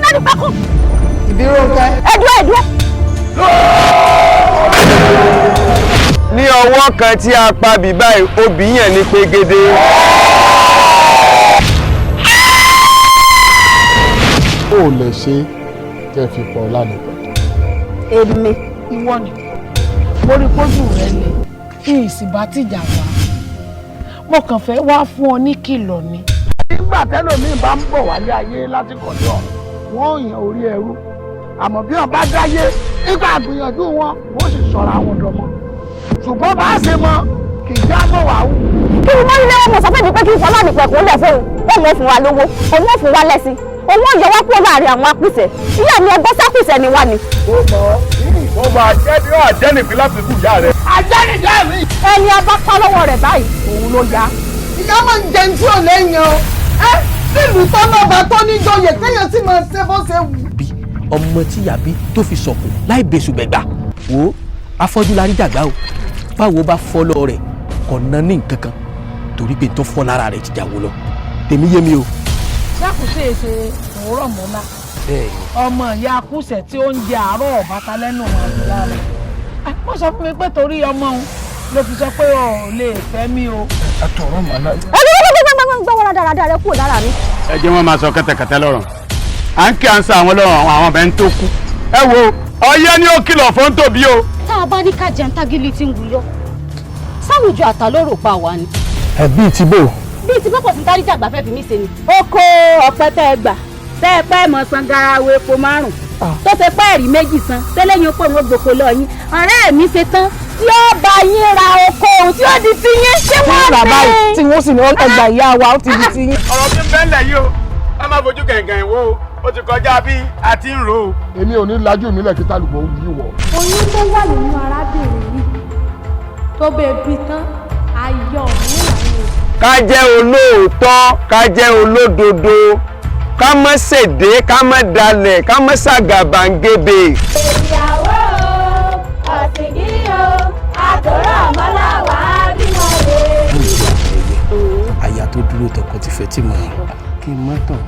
Lẹ́nu pákó. Ìbírónkẹ́. Ẹ̀dúró ẹ̀dúró. Ní ọwọ́ kan tí a pa bíbá obì yẹn ní pegede. Ó lè ṣe kẹ́ fi pọ̀ lánàá. Èmi. Ìwọ ni mo rí pójú rẹ ni kí ìsìnbá tìjà wá, mo kàn fẹ́ wá fún ọ ní kìlọ̀ ni. Nígbà tẹ́lòmíì bá ń bọ̀ wálé ayé láti kọ̀dọ̀ wọ́n ò yàn orí ẹrú, àmọ́ bí wọ́n bá dáyé nígbà gbìyànjú wọn wọ́n sì sọ̀rọ̀ àwọn ọ̀dọ́mọ, ṣùgbọ́n bá a ṣe mọ kì í já mọ́ wàá wù. Kí ni wọ́n ní lẹ́wọ̀n mọ̀ sọ fún mi pé kí n fọlá nìpẹ̀ kó lẹ̀ fóun, òun ò fún wa lówó, òun ò fún wa lẹ́sìn, òun ò yọ wá kúrò láàrin àwọn apùsẹ̀. Ìyá mi ẹgbọ́n sápùsẹ̀ ni wá ni. Ó mọ̀ ó máa jẹ́ bí ó àjẹ́nìfín láti kú ìyá rẹ̀. Àjẹ́nìjẹ́ mi. Ẹni a bá pa lọ́wọ́ rẹ̀ báyìí òun ló yá. Ìyá máa ń jẹun tí ò lẹ́yìn o. Ẹ nílùú tọ́lọ́ba tó níjọyè kéèyàn sì máa ṣe bó ṣe wù. Bí ọmọ tí ìyá bí tó fi sọ̀kò láì bẹ̀sù gbẹ̀gbà wo afọ́jú la rí dàgbà o, báwo bá fọ́ lọ rẹ̀ kò ná ní nǹkan kan torí pé tó fọ́ lára rẹ̀ ti jà wó lọ tèmi yé mi o. Ṣàkóso èsè òwúrọ̀ mọ́lá ọmọ ìyá akúṣẹ̀ tí ó ń jẹ àárọ̀ ọ̀bátá lẹ́nu wọn àti ìyá rẹ̀. Wọ́n sọ fún mi pé torí ọmọ òun ló fi sọ pé o ò lè fẹ́ mi o. Àtọ̀rọ̀ màlá. Gbọ́wọ́ dáradára rẹ kúrò lára mi. Ẹ jẹ́ wọ́n máa sọ kẹ́tẹ̀kẹ́tẹ́ lọ́rọ̀ à ń kí à ń sa àwọn lọ́rọ̀ àwọn ọbẹ̀ ń tó kú. Ẹ wo ọyẹ́ ni ó kìlọ̀ fún tòbí o. Tá a bá ní ká jẹun tágílì tí ń wuyọ sáwùjọ àtàlórò pa wá ni. Ẹbí ti bò. Bíi ti pọ́pọ̀ sí táríjà àgbà fẹ́ fi mí ṣe ni. Oko ọ̀pẹ tẹ́ ẹ gbà tẹ́ ẹ pẹ́ mọ̀ san garawo epo márùn-ún tó ṣe pẹ́ẹ́rì méjì san tẹ́lẹ̀ yín pé wọ́n gbòkó lọ yín ọ̀rẹ́ mi ṣe tán tí ó bá yín ra oko òun tí ó di ti yín tí wọ́n ní. Tí wọ́n sì ní ọgbà ìyá wa ó ti di ti yín. Ọ̀rọ̀ tí ń bẹ́ẹ̀ lẹ̀ yìí o, ẹ má fojú gẹ̀ǹgẹ̀ wò ó, ó ti kọjá bí a ti ń rò ó. Èmi ò ní lajú mi lẹ̀ kí tálùbọ̀ yí wọ̀. Oyún tó wà nínú arábìnrin yìí tó bẹ́ẹ̀ bí tán ayọ̀ òun làwọn. Ká jẹ́ olóòótọ́, ká jẹ́ olódodo, ká má ṣèdè, ká má dalẹ̀, ká má ṣàgàbàǹgebè. Ìyàwó ọ̀sìngí o, àtọ̀rọ̀ ọmọláwà bímọ rẹ̀. Aya tó dúró tọkọ ti fẹ́ tí mo kí n má tàn.